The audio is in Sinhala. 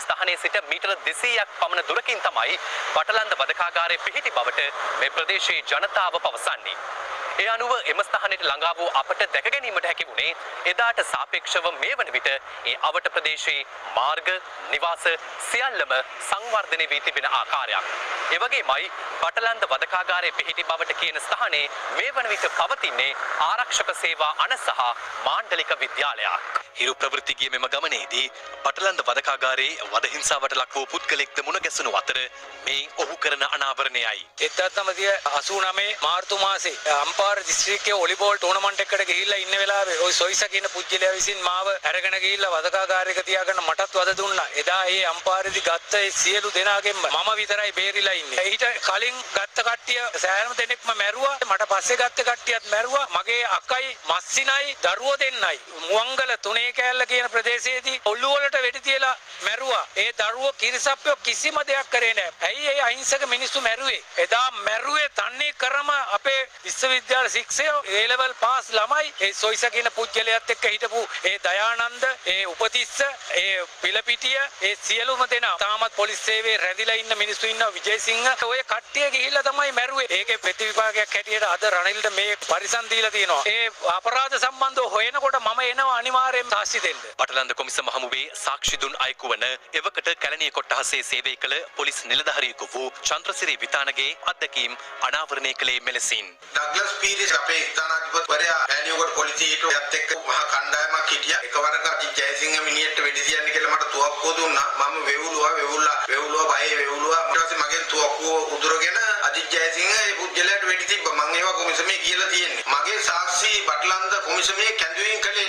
සිටින ස්ථානයේ සිට මීටර 200ක් පමණ දුරකින් තමයි බටලන්ද වධකාගාරය පිහිටි බවට මේ ප්‍රදේශයේ ජනතාව පවසන්නේ. ඒ අනුව එම ස්ථානයට ළඟා වූ අපට දැක ගැනීමට හැකි වුණේ එදාට සාපේක්ෂව මේ වන විට ඒ අවට ප්‍රදේශයේ මාර්ග, නිවාස සියල්ලම සංවර්ධනය වී තිබෙන ආකාරයක්. ඒ වගේමයි බටලන්ද වධකාගාරයේ පිහිටි බවට කියන ස්ථානයේ මේ වන විට පවතින්නේ ආරක්ෂක සේවා අණ සහ මාණ්ඩලික විද්‍යාලයක්. හිරු ප්‍රවෘත්ති ගිය මෙම ගමනේදී බටලන්ද වධකාගාරයේ වද හිංසාවට ලක් වූ පුද්ගලෙක්ද මුණ ගැසුණු අතර මේ ඔහු කරන අනාවරණයයි. 1989 මාර්තු මාසේ අම්පාර දිස්ත්‍රික්කයේ වොලිබෝල් ටූර්නමන්ට් එකකට ගිහිල්ලා ඉන්න වෙලාවේ ඔය සොයිසා කියන පුද්ගලයා විසින් මාව අරගෙන ගිහිල්ලා වධකාගාරයක තියාගෙන මටත් වද දුන්නා. එදා ඒ අම්පාරේදී ගත්ත ඒ සියලු දෙනාගෙන්ම මම විතරයි බේරිලා ඉන්නේ. ඊට කලින් ගත්ත කට්ටිය සෑම දෙනෙක්ම මැරුවා. මට පස්සේ ගත්ත කට්ටියත් මැරුවා. මගේ අක්කයි මස්සිනයි දරුවෝ දෙන්නයි මුවංගල තුනේ කෑල්ල කියන ප්‍රදේශයේදී ඔළුව වලට වෙඩි තියලා මැරුවා. ඒ දරුවෝ කිරිසප්පයෝ කිසිම දෙයක් කරේ නෑ. ඇයි ඒ අහිංසක මිනිස්සු මැරුවේ? එදා මැරුවේ තන්නේ කරම අපේ විශ්වවිද්‍යාල ශික්ෂකයෝ, ඒ ලෙවල් පාස් ළමයි, ඒ සොයිසා කියන පුද්ගලයාත් එක්ක හිටපු ඒ දයානන්ද, ඒ උපතිස්ස, ඒ පිලපිටිය, ඒ සියලුම දෙනා තාමත් පොලිස් සේවයේ රැඳිලා ඉන්න මිනිස්සු ඉන්නවා, විජේසිංහ, ඔය කට්ටිය ගිහිල්ලා තමයි මැරුවේ. ඒකේ ප්‍රතිවිපාකයක් හැටියට අද රනිල්ට මේ පරිසම් දීලා තියෙනවා. ඒ අපරාධ සම්බන්ධව හොයනකොට මම එනවා අනිවාර්යයෙන්ම සාක්ෂි දෙන්න. බටලන්ද කොමිසම හමුවේ සාක්ෂි දුන් අයෙකු වන එවකට කැලණිය කොට්ටහසේ සේවය කළ පොලිස් නිලධාරියෙකු වූ චන්ද්‍රසිරි විතානගේ අත්දැකීම් අනාවරණය කළේ මෙලෙසින්. ඩග්ලස් පීරිස් අපේ ස්ථානාධිපතිවරයා පෑලියගොඩ පොලිසිය හිටුවා. එයත් එක්ක මහා කණ්ඩායමක් හිටියා. එකවරක අජිත් ජයසිංහ මිනිහෙක්ට වෙඩි තියන්න කියලා මට තුවක්කුව දුන්නා. මම වෙවුලුවා වෙවුලා වෙවුලුවා බයේ වෙවුලුවා. ඊට පස්සේ මගෙන් තුවක්කුව උදුරගෙන අජිත් ජයසිංහ ඒ පුද්ගලයාට වෙඩි තිබ්බා. මං ඒවා කොමිසමේ කියලා තියෙන්නේ. මගේ සාක්ෂි බටලන්ද කොමිසමේ කැඳවීම් කළේ